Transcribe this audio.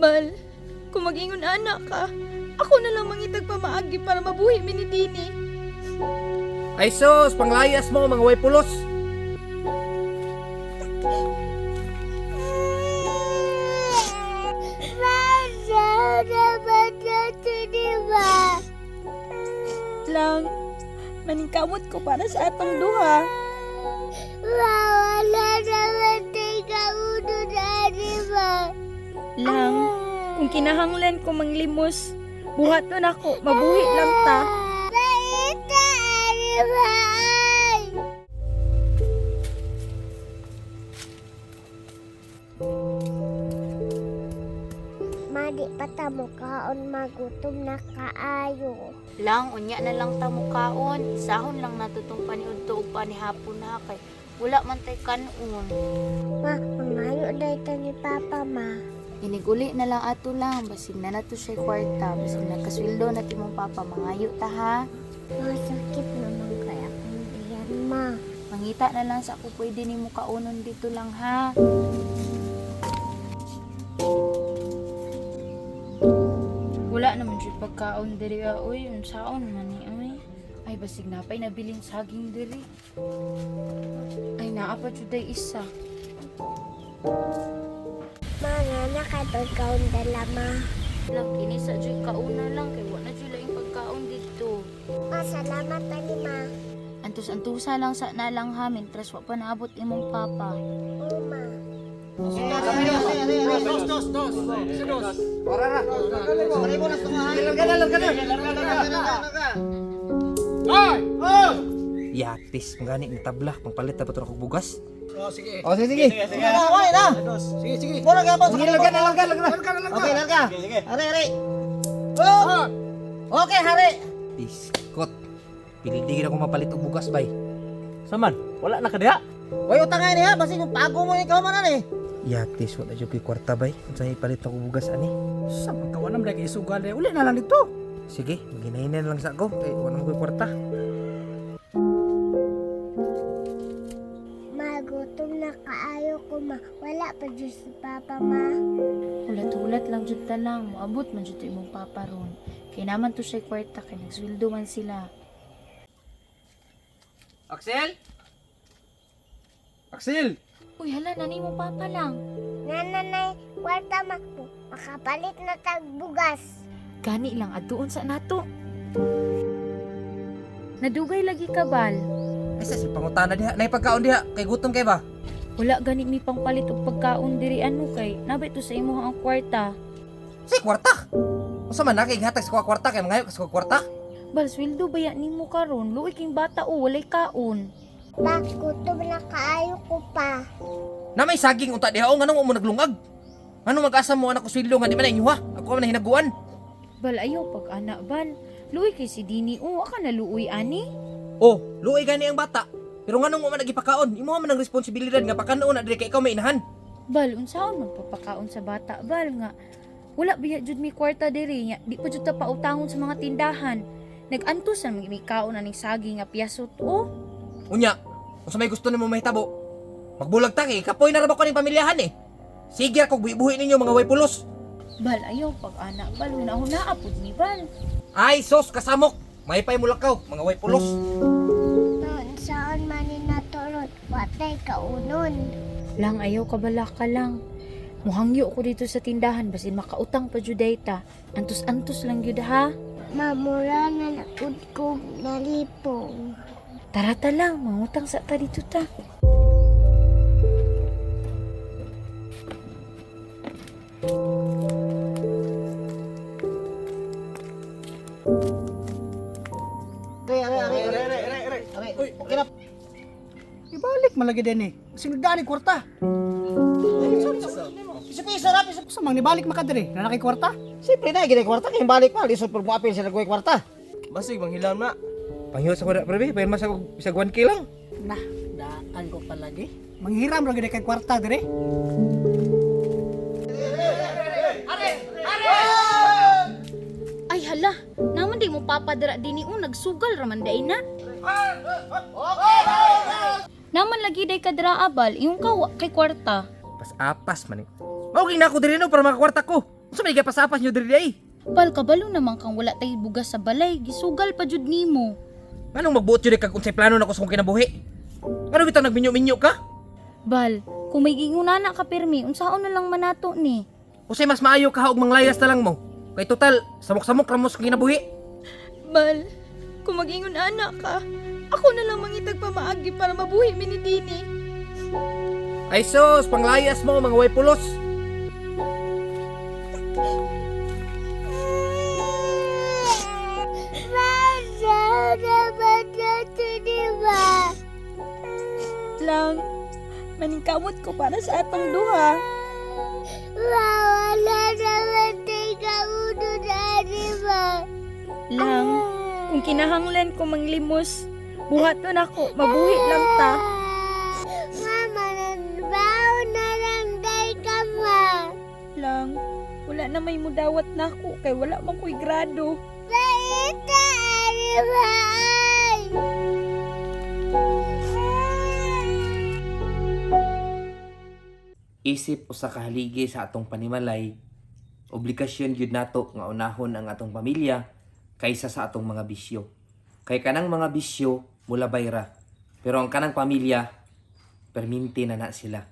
Bal, kung mag-ingon anak ka, ako na lang mangitag pamaagi para mabuhi mi ni Dini. Ay sus, panglayas mo mga way pulos. Lang, maningkamot ko para sa atong duha. Wala naman tayo kauno na, di ba? Lang, kung kinahanglan ko manglimos, buhaton ako, mabuhi lang ta. Paita, di ba? Madi pa ta mo kaon magutom na kaayo. Lang, unya na lang ta mukaon. Isahon lang nato tong paniudto ug panihapon ha kay wala man tay kanon. Ma, mangayo na ito ni Papa, ma. Iniguli na lang ato lang basig na nato siya kwarta, basig nagkasweldo na timong papa mangayo ta ha. Masakit naman kaya kung diyan, ma. Mangita na lang sa ako pwede nimo kaonon dito lang ha. Wala naman siya pagkaon diri ah, oy, unsaon man ni oy. Ay basig na pa'y nabiling saging diri. Ay naa pa jud day isa. Ma, nana ka pagkaon dala, ma. Lang kini sa jud kauna lang kay wa na jud laing pagkaon didto. Ma, salamat ani, ma. Antos-antusa lang sa nalang ha mentras wa pa naabot imong papa. Oo, ma. Yatis, mangani ni tabla, pangpalit na ba ito akong bugas? Oh, sige, sige. Sige na, okay na. Sige, sige. Mura ka pa. Sige, larga na, larga, larga. Okay, larga. Hari, hari. Oh! Okay, hari. Biskot. Pildigin ako mapalit og bugas bay. Saman, wala na ka diha. Way utang nga niya, basi yung pago mo ikaw man ani. Yatis, wala jud ko'y kwarta bay. Unsa ipalit ako bugas ani? Sa pagkawanam lagi isugal eh. Uli na lang dito. Sige, maginahinan lang sa ako. Kay wala man ko'y kwarta. Magutom na kaayo ko, ma. Wala pa dyan si Papa, ma. Hulat-hulat lang jud ta lang, moabot man jud to imong papa ron. Kay naman to siya kwarta kay nagsweldo man sila. Axel? Axel! Uy, hala na nimo papa lang. Nananay, kwarta, ma. Makapalit na tag bugas. Gani lang adtuon sa nato. Nadugay lagi ka bal. Ay sa si pangutana diha, nay pagkaon diha, kay gutom kay ba? Wala gani mi pangpalit og pagkaon diri ano kay nabay to sa imo ang kwarta. Say kwarta. Unsa man na kay gihatag sa kuha kwarta kay mangayo ka sa kuha kwarta? Bal sweldo baya nimo karon, luoy king bata o walay kaon. Pa, gutom na kaayo ko pa. Na may saging unta diha o nganong mo naglungag? Ngano mag-asa mo anak ko sweldo nga di man na inyo ha? Ako man na hinaguan. Bal ayaw pag ana bal. Luoy kay si Dini o aka na luoy ani. Oh, luoy gani ang bata. Pero nganong mo man nagipakaon? Imo man ang responsibilidad nga pakanon na diri kay ikaw may inahan. Bal unsaon man papakaon sa bata bal nga wala biya jud mi kwarta diri nya di pa jud ta pautangon sa mga tindahan. Nag-antos na mi kaon aning saging nga piyasot o. Unya, unsa may gusto nimo mahitabo? Magbulag ta kay kapoy na ra ba ko ning pamilyahan eh. Sige ra kog buhi-buhi ninyo mga way pulos. Bal ayaw pag ana bal huna-huna pud ni bal. Ay sos kasamok. Maypay mulakaw mga way pulos. Noon, saan man ni naturot, watay kaunon. Lang ayaw kabala ka lang. Muhangyo ko dito sa tindahan basin makautang pa jud ta. Antos-antos lang gyud ha. Mamura na naud ko nalipong. Tara ta lang, mangutang sa ta dito ta. Okay, hari, hari, hari, hari, hari. Okay na. Ibalik man lagi din eh. Sinugdan ni kwarta. Piso-piso ra, piso. Sa mang nibalik makadiri, na nakay kwarta. Siyempre na, gini kwarta kay balik pa. Lisod pag mo apil sila nagway kwarta. Basig manghilam na. Panghiwas ako na pre, pahirma sa kog bisag 1K lang. Nah, daan ko palagi. Manghiram ra gid kay kwarta dire. Ay hala, naman di mo papadara dini o nagsugal raman day na. Naman lagi day kadra abal, iyong kawa kay kwarta. Pas apas man eh. Mao na ako diri no para makakwarta ko. Unsa may gapasapas nyo diri ay? Bal, kabalo naman kang wala tay bugas sa balay, gisugal pa jud nimo. Nganong magbuot jud kag unsay plano nako sa akong kinabuhi? Ngano bitaw nagminyo-minyo ka? Bal, kung may giingunana ka pirmi, unsaon na lang manato ni? Usay mas maayo ka og manglayas na lang mo. Kay total, samok-samok ra mo sa kinabuhi. Bal, kung mag-ingon ana ka, ako na lang mangitag pamaagi para mabuhi mi ni Dini. Ay sus, panglayas mo mga way pulos. Masa naman nato ni ma. Lang, maningkamot ko para sa atong duha. Ma, wala naman tayo kauno na ani ma. Lang, kung kinahanglan ko manglimos, buhaton ako, mabuhi lang ta. Mama, nanbaw na lang day ka ma. Lang, wala na may mudawat nako kay wala man ko'y grado. Paita, ani ma. Ay! Isip usa ka haligi sa atong panimalay, obligasyon gyud nato nga unahon ang atong pamilya kaysa sa atong mga bisyo. Kay kanang mga bisyo mulabay ra, pero ang kanang pamilya perminti na na sila.